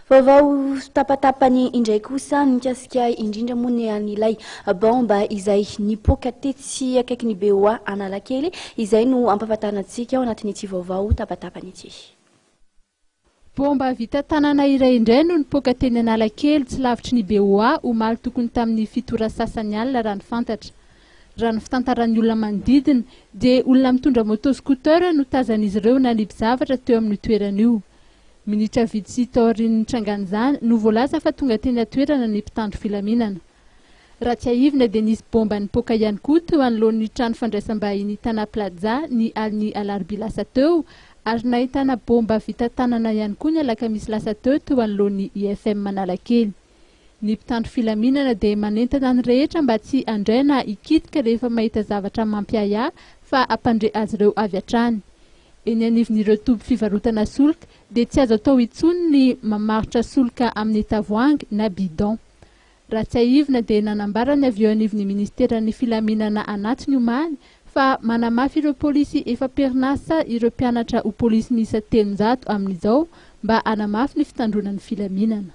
Vaovao tapatapany indray kosa mikasika indrindra moa ny an'ilay baomba izay nipoaka tetsy akaikin'ny BOA Analakely izay no ampahafantarina antsika ao anatin'ity vaovao tapatapany ity. Baomba vita tanana iray indray no nipoaka teny Analakely tsy lavitry ny BOA omaly tokony tamin'ny 7 ora sasany alina raha ny fantatra. Raha ny fitantaran'ny olona manodidina dia olona mitondra moto scooter no tazan'izy ireo nanipy zavatra teo amin'io toerana io. Minitra vitsy taorian'ny nitrangan'izany no voalaza fa tonga teny an-toerana ny mpitandro filaminana. Raha tsiahivina dia nisy baomba nipoaka ihany koa teo anoloan'ny trano fandraisam-bahiny Tana Plaza ny alin'ny alarobia lasa teo ary nahitana baomba vita tanana ihany koa ny alakamisy lasa teo teo anoloan'ny IFM Analakely. Ny mpitandro filaminana dia manentana ny rehetra mba tsy handray na hikitika rehefa mahita zavatra mampiahiahy fa hampandre azy ireo avy hatrany. Eny anivon'ireo toby fivarotana solika dia tsy azo atao intsony ny mamarotra solika amin'ny tavoahangy na bidon. Raha tsiahivina dia nanambara ny avy eo anivon'ny ministeran'ny filaminana anatiny omaly fa manamafy ireo polisy efa am-perinasa ireo mpianatra ho polisy miisa 300 amin'izao mba hanamafy ny fitandroana ny filaminana.